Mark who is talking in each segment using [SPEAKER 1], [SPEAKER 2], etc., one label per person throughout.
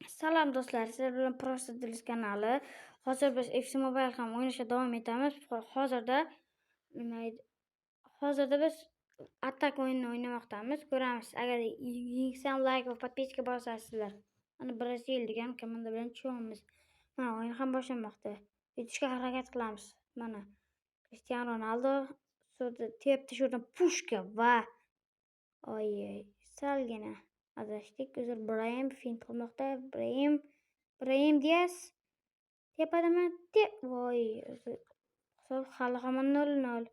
[SPEAKER 1] Salom do'stlar, sizlar bilan Prosta Dils kanali. Hozir biz FC Mobile ham o'ynashda davom etamiz. Hozirda nima edi? Hozirda biz atak o'yinini o'ynamoqdamiz. Ko'ramiz, agar yengsam, like va подписка bosasizlar. Mana, Brazil degan komanda bilan tushyapmiz. Mana, o'yin ham boshlanmoqda. Yutishga harakat qilamiz. Mana, Cristiano Ronaldo suvda tepdi, shu yerdan pushka va oy, salgina adashdik. Uzr, Brahim fint qilmoqda. Brahim, Brahim Diaz tepadimi? Voy, hisob hali hamon 0-0.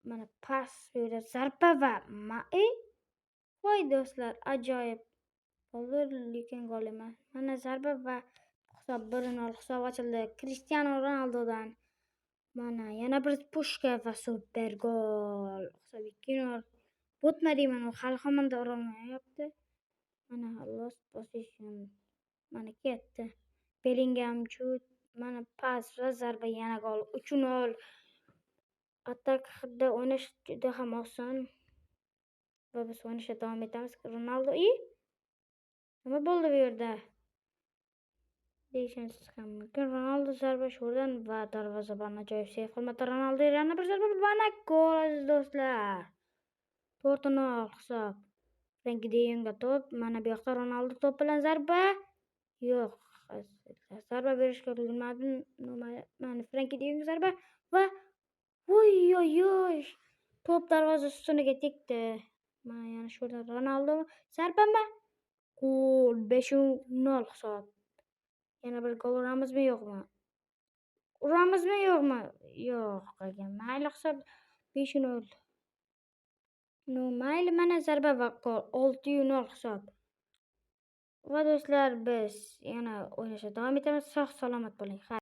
[SPEAKER 1] Mana, pas, bu yerda zarba va ma e voy do'stlar, ajoyib bo'ldi, lekin gol emas. Mana, zarba va hisob 1-0, hisob ochildi Cristiano Ronaldodan. Mana, yana bir pushka va super gol. Hisob 2-0. O'tma deyman, u hali hamon urolmayapti. Mana, lost possession. Mana, ketdi. Bellingham chut. Mana, pas va zarba, yana gol. 3-0. Atakda o'ynash juda ham oson. Va biz o'ynashda davom etamiz. Ronaldo i nima bo'ldi bu yerda? Deyishingiz ham mumkin. Ronaldo zarba shu yerdan va darvozabon ajoyib seyf qilmoqda. Ronaldo, yana bir zarba, mana, gol, aziz do'stlar. 4-0 hisob. Frenki de Yongga to'p. Mana, bu yoqda Ronaldo to'p bilan zarba. Yo'q. Zarba berishga ulgurmadim. Mana, Frenki de Yong zarba va voy oy oy. To'p darvoza ustuniga tegdi. Mana, yana shu yerda Ronaldo zarbami? Gol, 5-0 hisob. Yana bir gol uramizmi, yo'qmi? Uramizmi, yo'qmi? Yo'q. Mayli, hisob 5-0. Ну, mayli, mana, zarba va gol. 6-0 hisob. Va do'stlar, biz yana o'ynashda davom etamiz. Sog' salomat bo'ling. Xayr.